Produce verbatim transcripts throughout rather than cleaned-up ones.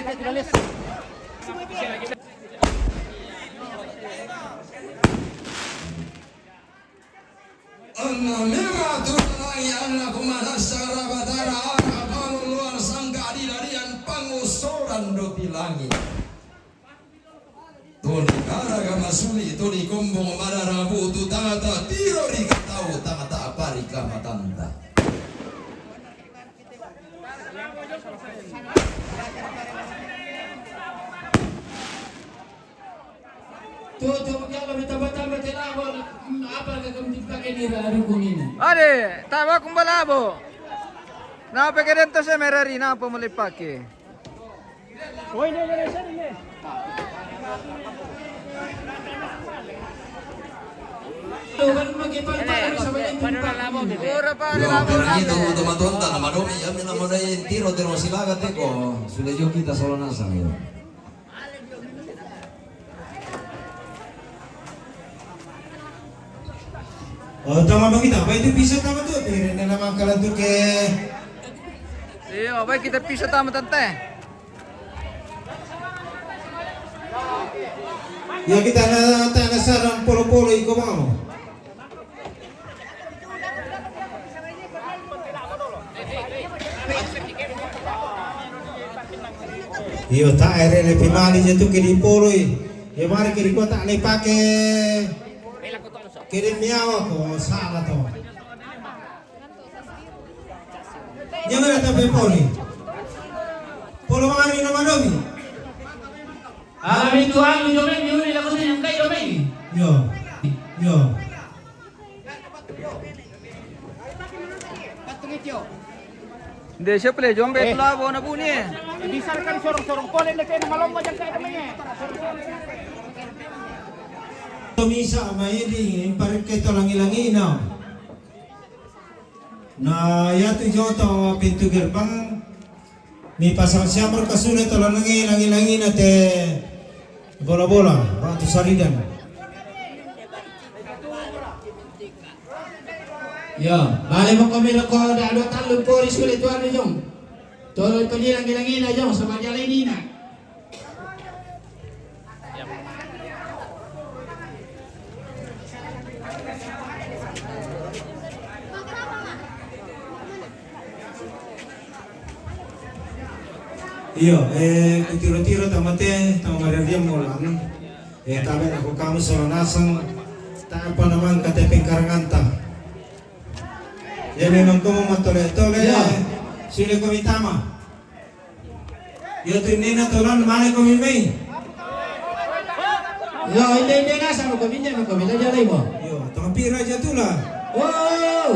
Anna mema tulalangi, anna kumanassa rabatara, ara pangulluan sangka dilarian pangusoran dotilangi. Toni karaga masuli, toni kombong madarabu tu tangata tiro ri katau, tangata apa ri kamatanta. Tutu, kalau ditambah-tambah tidak apa, apa akan dipakai di dukung ini? Ade, tawa kumbala bo. Napa keden to semerari, napa mulai pakai? Ora pa. Yo, per itu, teman-teman, nama domi, ya, mina modai tiro, tiro silaga teko. Sudah juga kita solo nasang, ya. Oh, tama bang kita, apa itu bisa tama tu? Tiri na nama kalan tu ke. Iyo, apa kita bisa tama tante? Ya, kita na tana saran polo-polo iko bang. Iyo, ta ere le pimali je tu ke di poloi. Iyo, mari ke di kota le pake. Ke di miawa ko salah to. Jangan ada pe poli. Polo mari na madomi. Ala mi tuan mi domi, mi uri la kota yang kai domi. Yo. Yo. Nde, siapa le jombe. Eh. Tula bona buni. Bisa kan sorong-sorong kole nde kena malomba jangka ita menge. Tomisa maidi imparke to langi-langi na. Na yatu joto pintu gerbang. Mi pasang siamur kasule to langi-langi na te bola-bola batu saridan. Ya, bale mo kami lako da dua talun pori sule tuan ni jong. Tolo padi langi-langi na jong sama dia lain ni na. Iyo, eh, kutiro-tiro tamate, tama maria molan. Eh, tabe nako kamu solanasang, ta apa namang kate pengkaranganta. Ya memang komo matole-tole. Iya. Sule komi tama. Yo tu nina tolan mane komi mei. Yo inde inde nasa komi inde komi la jalai mo. Yo, tapi raja tula. Oh.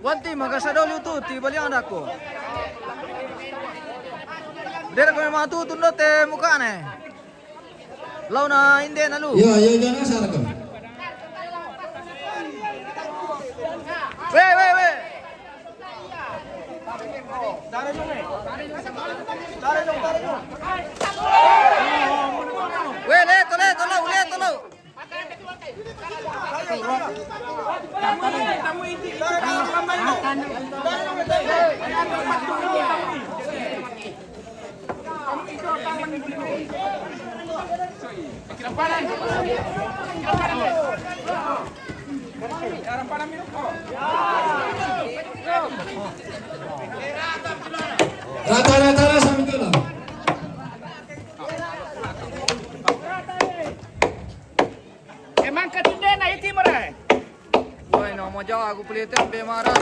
Wanti maka sadoli tu ti baliang dako. Dera komi matu tundo te mukane. Launa inde na lu. Yo, yo, yo, na sarakam. We, we, we. We, le, to, le, to, lo, le, to, lo. Rata-rata rasa betul lah. Emang ketunda na iti mara. Woi, no mo jawa aku peli tempe marah.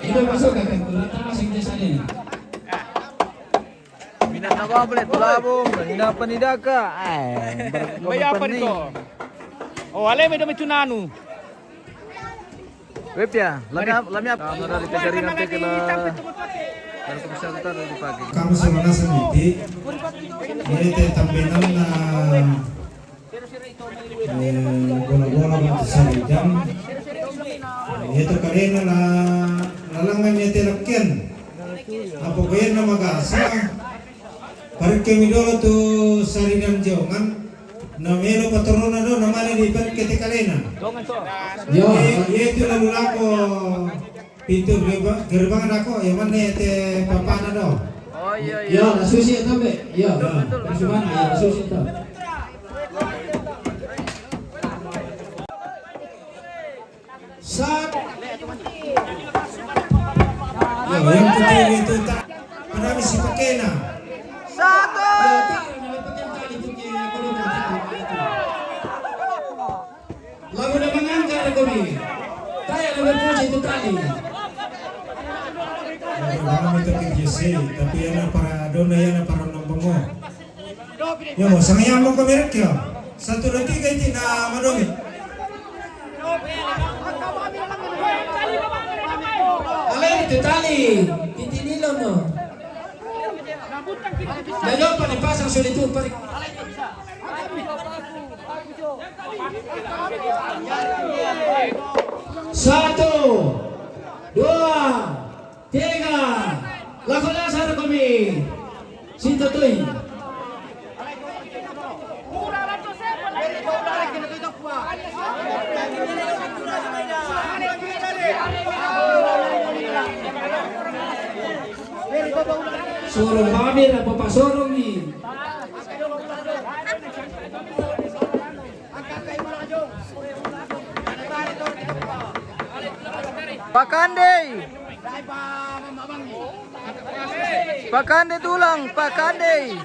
Ito masuk ka kan? Kurang tama sing desa ni. Mina na ba bole tulabo, mina panidaka. Ay, bar-, May apa pening. Nito? Oh, alay may damit tunanu. Wepia, lamia, lamia. Tama dari kejaringan te kela. Dari komisar utara di pagi. Kamu sebenarnya sendiri. Ini te tampilan na Eh, bola-bola batu saridan. Ito karena la, lalangan niya tiraken. Apo kaya na magasa. Parkemi dolo tu saridan jongan, na melo patorona do, na male di parke te kalena. Yo, ye, ye tu lalu lako pintu gerba-, gerbang lako, ya mana ya te papana do. Oh, iya, iya. Yo, na susi ya tambe. Yo, betul, betul, betul. Suman, yo, na susi tam. Satu. Yo, yang ketiga itu tak ada misi pakena. Satu. Yo, tak ada pakai tali tu ke, aku lupa. Lagu dah mangangka lagu ni. Taya lagu puji tu tali. Lagu mana itu ke J C, tapi yana para dona, yana para nombongo. Yo, sangayam mo ko merek yo. Satu, dua, tiga, iti na madomi. Ale itu tali, titi nilo no. Dayo pa ni pasang sulit tu, pari. Satu, dua, tiga, lako dasar kami. Sinto tui. Sorong pamir apa pasorong ni. Pakandei. Pakandei tulang, pakandei.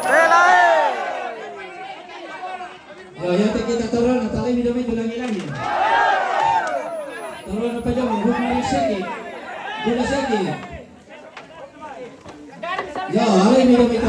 Relae. Yo, yo, te kita torona, tale mi domi tu langi-langi. Torona pa jong, hukun seki. Guna seki. Yo, ale mi domi tu.